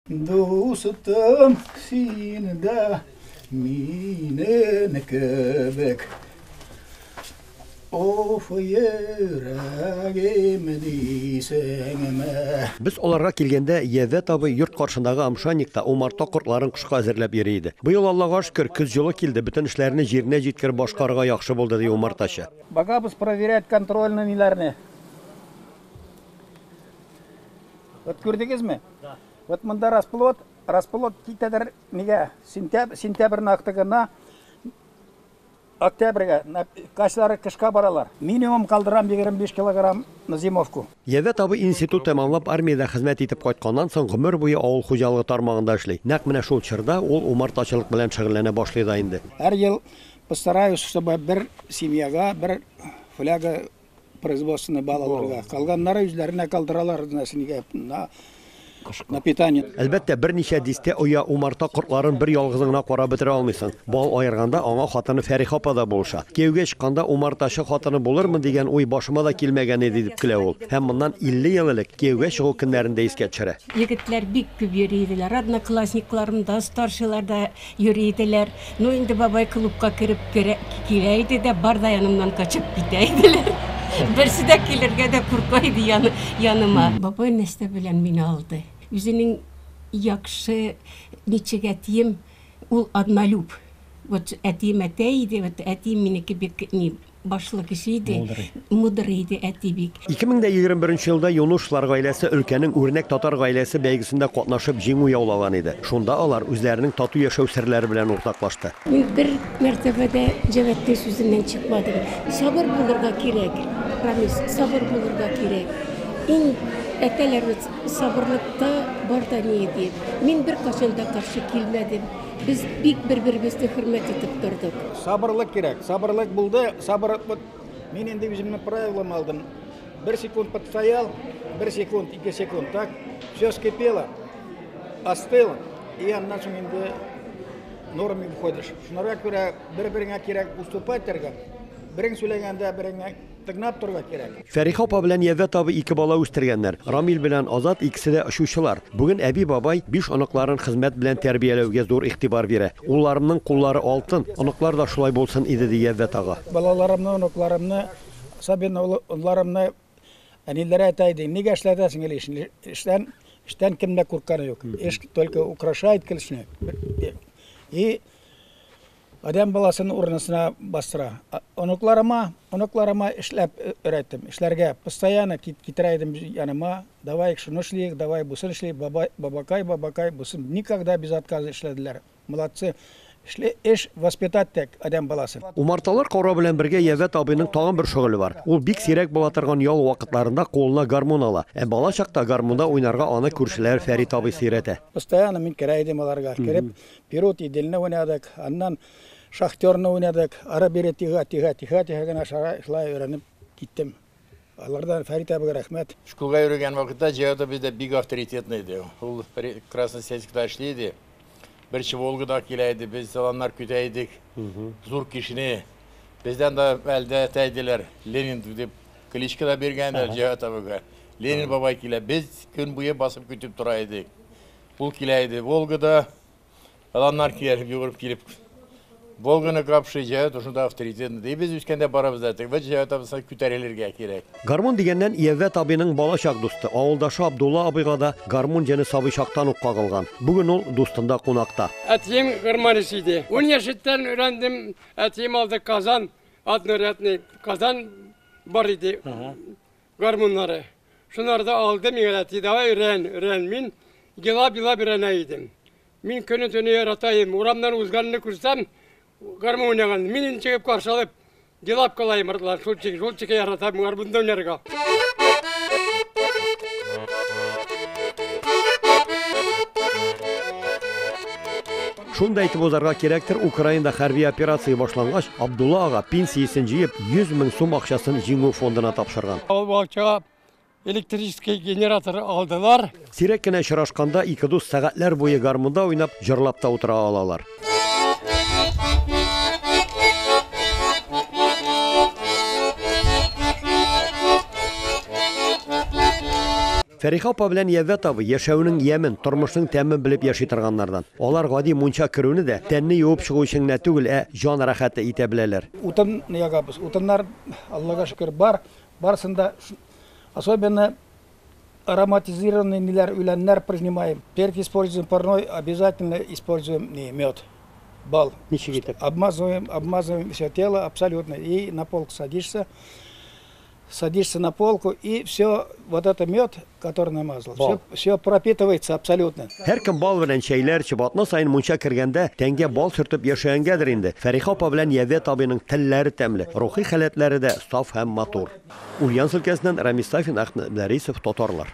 Дустым, син дә минем кебек. Оф, йөрәгем дисеңме? Без аларга килгәндә, Явәт абый йорт каршындагы омшаникта умарта кортларын кышка әзерләп йөри иде. Быел, Аллага шөкер, көз җылы килде, бөтен эшләрне җиренә җиткереп башкарырга яхшы булды, ди умартачы. Багабыз проверять контрольный ниләрне. Вот күрдегезме? Да. Вот монда расплод, расплод китәдер нигә? Сентябрь, сентябрьнең актыгына октябрьгә, кайсылары кышка баралар. Минимум калдырам 25 килограмм на зимовку. Явәт абый институт тәмамлап армиядә хезмәт итеп кайтканнан соң гомер буе авыл хуҗалыгы тармагында эшли. Нәкъ менә шул чорда ул умартачылык белән шөгыльләнә башлый да инде. Һәр ел постараюсь, чтобы бер семьяга бер фляга производственный бал алырга. Калганнары үзләренә калдыралар нигә на питание. Әлбәттә, берничә дистә оя умарта кортларын бер ялгызың гына карап бетерә алмыйсың. Бал аерганда аңа хатыны Фәриха апа да булыша. Кияүгә чыкканда умартачы хатыны булырмын дигән уй башыма да килмәгән иде, дип көлә ул. Һәм моннан 50 ел элек кияүгә чыгу көннәрен дә искә төшерә. Егетләр бик күп йөри иделәр. Одноклассникларым да, старшилар да йөри иделәр. Ну, инде бабай клубка кереп килә иде дә, бар да янымнан качып китә иделәр. Берсе дә килергә дә курка иде яныма. Бабай нәрсә белән мине алды. Үзенең яхшы, ничек әтием, ул однолюб. Вот әтием әтә иде, вот әтием минеке бик ни башлы кеше иде. Мудрый иде әти бик. 2021 елда Юнушлар гаиләсе өлкәнең үрнәк татар гаиләсе бәйгесендә катнашып җиңү яулаган иде. Шунда алар үзләренең тату яшәү серләре белән уртаклашты. Мин бер мәртәбә дә Җәвәтнең сүзеннән чыкмадым. Сабыр булырга кирәк, Рамис, сабыр булырга кирәк. Иң әйтәләр бит, сабырлыкта бар да ни дип. Мин беркайчан да каршы килмәдем. Без бик бер-беребезне хөрмәт итеп тордык. Сабырлык кирәк. Сабырлык булды. Сабыр, вот, мин инде үземнең правилам алдым. Бер секунд подстоял, бер секунд, 2 секунд, так, все вскипело, остыло, и аннан соң инде норме выходишь. Шунарга күрә бер-береңә кирәк уступать итәргә, берең сөйләгәндә береңә тыңлап торырга кирәк. Фәриха апа белән Явәт абый ике бала үстергәннәр. Рамил белән Азат икесе дә очучылар. Бүген әби-бабай биш оныкларын хезмәт белән тәрбияләүгә зур игътибар бирә. Улларымның куллары алтын, оныклар да шулай булсын иде, ди Явәт ага. Балаларымны, оныкларымны, особенно улларымны әниләре әйтә иде, нигә эшләтәсең әле эшне? Эштән, эштән кем дә куркканы юк. Эш только украшает кешене. И адәм баласын урынысына бастыра. Оныкларыма, оныкларыма эшләп өйрәттем. Эшләргә постоянно китерә идем яныма. Давай шуны эшлик, давай бусын эшлик, бабай, бабакай, бабакай, бусын. Никогда без отказа эшләделәр. Молодцы. Эшле, эш воспитать тек адәм баласын. Умарталар карау белән бергә Явәт абыйның тагын бер шөгыле бар. Ул бик сирәк була торган ял вакытларында кулына гармун ала. Ә бала чакта гармунда уйнарга аны күршеләр Фәрит абыйсы өйрәтә. Постоянно мин керә идем аларга. Кереп, Пирот Иделне уйнадык, аннан Шахтерны уйнадык. Ары-бире тига, тига, тига, тига генә шулай өйрәнеп киттем. Алардан Фәрит абыйга рәхмәт. Школга йөргән вакытта Җәвәт абый да бик авторитетный иде. Ул Красносельскда эшли иде. Беренче Волгада килә иде, без аланнар көтә идек. Зур кешене. Бездән дә әлдә әйтә иделәр, Ленин дип кличка да биргәннәр Җәвәт абыйга. Ленин бабай килә. Без көн буе басып көтеп тора идек. Ул килә иде Волгада. Аланнар килә, йөгереп килеп. Волганы капшый, Җәвәт шунда авторитетный. И без үскәндә барабыз да, тик Җәвәт абыйсы күтәрелергә кирәк. Гармун дигәннән Явәт абыйның балачак дусты, авылдашы Абдулла абыйга да гармун җене сабый чактан ук кагылган. Бүген ул дустында кунакта. Әтием гармонист иде. 10 яшьтән өйрәндем. Әтием алды Казан, однорядный Казан бар иде. Гармуннары. Шунарда алды миңа әти, давай өйрән, өйрән. Мин елап-елап өйрәнә идем. Мин көне-төне яратайым. Урамнан узганны күрсәм, гармун уйнаган. Мин инде чыгып каршы алып, елап калайым артлар. Шул чик, шул чик яратам гармунда уйнарга. Шунда әйтеп узарга кирәктер, Украинада хәрби операция башлангач, Абдулла ага пенсиясен җыеп, 100 мең сум акчасын Җиңү фондына тапшырган. Ул акчага электрический генератор алдылар. Сирәк кенә очрашканда ике дус сәгатьләр буе гармунда уйнап, җырлап та утыра алалар. Фәриха апа белән Явәт абый яшәүнең ямен, тормышның тәмен белеп яши торганнардан. Алар гади мунча керүне дә тәнне юып чыгу өчен генә түгел, ә җан рәхәте итә беләләр. Утын ягабыз. Утыннар, Аллага шөкер, бар. Барысын да, особенно ароматизированный ниләр, үләннәр принимаем. Перк используем парной, обязательно используем не, мед, бал. Ничек итеп? Обмазываем, обмазываем все тело абсолютно. И на полку садишься, садишься на полку, и все, вот это мед, который намазал, Бал. все, все пропитывается абсолютно. Һәркем бал белән чәйләр эчеп, атна саен мунча кергәндә тәнгә бал сөртеп яшәгәнгәдер инде. Фәриха апа белән Явәт абыйның телләре тәмле, рухи халәтләре дә саф һәм матур. Ульяновск өлкәсеннән Рамис Сафин, Әхмәт Мөдәррисов, Татарлар.